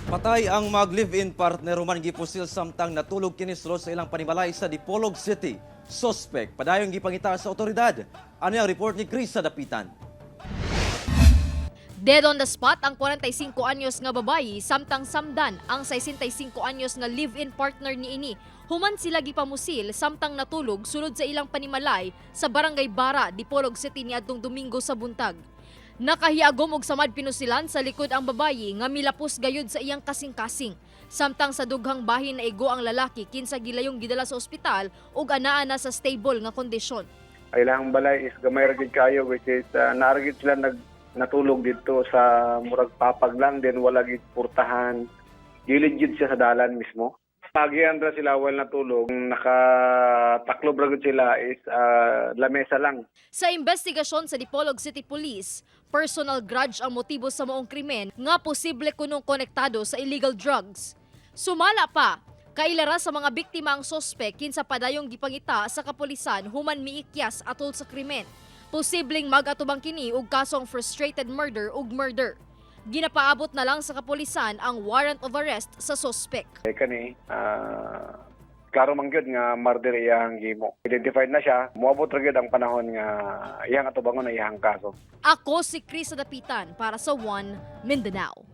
Patay ang mag-live-in partner human gipusil samtang natulog kini sulod sa ilang panimalay sa Dipolog City. Suspect padayong gipangita sa otoridad. Ano ang report ni Krisa Dapitan? Dead on the spot ang 45 anyos nga babayi samtang samdan ang 65 anyos nga live-in partner niini. Human sila gipamusil samtang natulog sulod sa ilang panimalay sa Barangay Bara, Dipolog City niadtong Domingo sa buntag. Nakahiagom og samad pinusilan sa likod ang babayi nga milapos gayud sa iyang kasing-kasing. Samtang sa dughang bahin naigo ang lalaki kinsa gilayong gidala sa ospital ug anaa na sa stable nga kondisyon. Ilang balay is gamay ra gid kayo, which is naa ra gid sila natulog dito sa murag papag lang din, wala gid purtahan, gilid gid siya sa dalan mismo. Pagian ra sila while natulog, nakataklob ra gid sila is lamesa lang. Sa investigasyon sa Dipolog City Police, personal grudge ang motibo sa maong krimen nga posible kunong konektado sa illegal drugs. Sumala pa, kailara sa mga biktima ang sospek kinsa padayong gipangita sa kapulisan human miikyas atol sa krimen. Posibleng mag-atubang kini og kasong frustrated murder ug murder. Ginapaabot na lang sa kapulisan ang warrant of arrest sa sospek. Eh, kani klaro man gyud nga murder iyang gihimo. Identified na siya, moabot ra gyud ang panahon nga iyang atubangon ang iyang kaso. Ako si Chris Dapitan para sa One Mindanao.